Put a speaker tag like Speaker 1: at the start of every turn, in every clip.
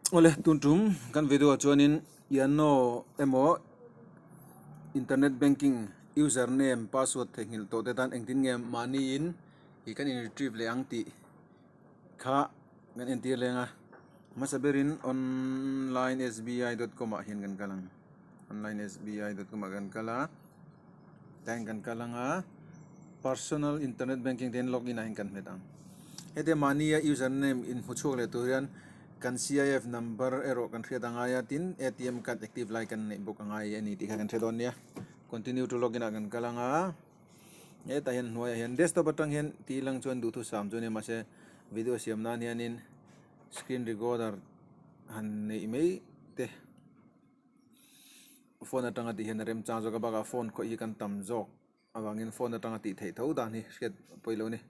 Speaker 1: Awle tun tum kan video ah chuanin Yano emaw internet banking user name password theihnghilh tawh te tan engtin nge mahniin ih kan in retrieve leh ang tih kha kan entir leng a hmasa berin online s b i dot com ah hian kan kal ang online s b i dot com ah kan kal a tah hian kan kal ang a personal internet banking te hian log in ah hian kan hmet ang heti mahnia user name inhmu chhuak leh tur hian kan c i f number erawh kan hriat a ngai a tin a t m card active lai kan neih bawk a ngai a ni tih kha kan hre dawn nia continue to log in ah kan kal ang a hetah hian hnuaiah hian desktop atang hian tih lang chuan duhthusam chu a ni mahse video siam nan hianin screen recorder han neih mai te. Phone atanga tih hian a remchang zawk a bakah phone khawih hi kan tam zawk avangin phone atanga tih theih tho dan hi hriat pawi lo a ni.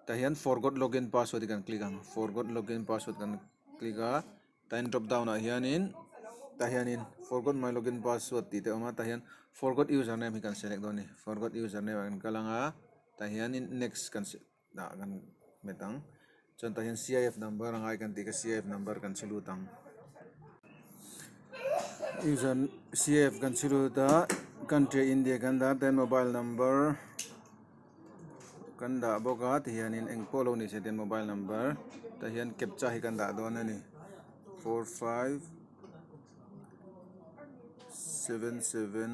Speaker 1: Tah hian forgot login password hi kan click ang forgot login password kan click a tah hian drop down ah hianin tah hianin forgot my login password tih te a awm a tah hian forgot user name hi kan select dawn a ni forgot user name ah kan kal ang a tah hianin next kan dah kan hmet ang chuan tah hian c i f number a ngai kan tih kha c i f number kan chhe lut ang user c i f kan chhe lut a country India kan dah a then mobile number kan dah bawk a ti hianin eng pawh lo ni se tin mobile number tah hian captcha hi kan dah dawn a ni 4 5 7 7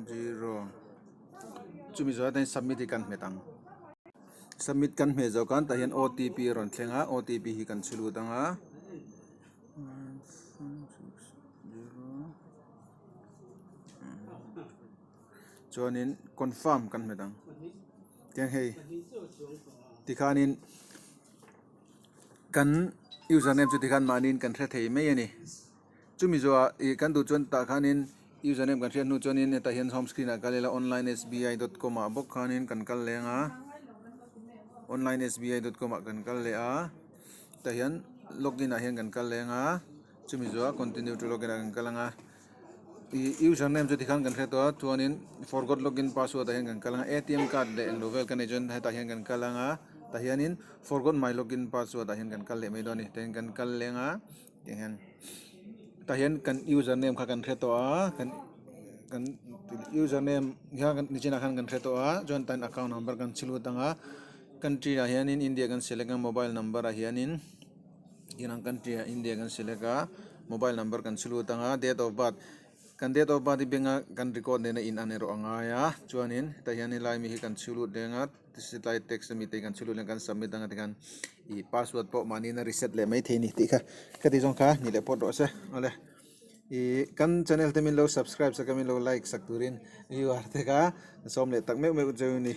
Speaker 1: 0. Chumi zawh atangin submit hi kan hmet ang. Submit kan hmeh zawh khan tah hian otp a rawn thleng a otp hi kan chhu lut ang a. Chuanin confirm kan hmet ang. Tiang hei tikhanin kan username chu tikhan mahniin kan hre thei mai a ni. Chumi zawhah ih kan duh chuan tah khanin username kan hriat hnu chuanin hetah hian home screen ah kal ila online s b i dot com ah bawk khanin kan kal leng a online s b i dot com ah kan kal leh a tah hian login ah hian kan kal leng a chumi zawhah continue to login ah kan kal ang a ih username chu tikhan kan hre tawh a chuanin forgot login password ah hian kan kal ang a a t m card leh englo vel kan neih chuan hetah hian kan kal ang a tah hianin forgot my login password ah hian kan kal leh mai dawn a ni tah hian kan kal leng a. Tiang hian tah hian kan user name kha kan hre tawh a kan kan user name hian nichinah khan kan hre tawh a chuan tan account number kan chhi lut ang a country ah hianin India kan select a mobile number ah hianin inang country ah India kan select a mobile number kan chhi lut ang a date of birth kan date of birth hi bank a kan record nena in an erawh a ngai a chuanin hetah hian helai mi hi kan chhi lut reng a. Sitlai text ami te kan chhulun hian kan submit anga tikhan ih password pawh mahni in a reset leh maithei a ni tih kha ka tih zawng kha ni leh pawt rawh se awle ih kan channel te min lo subscribe sak a min lo like sak turin viewer te kha sawm leh tak meuh meuh cheu a ni.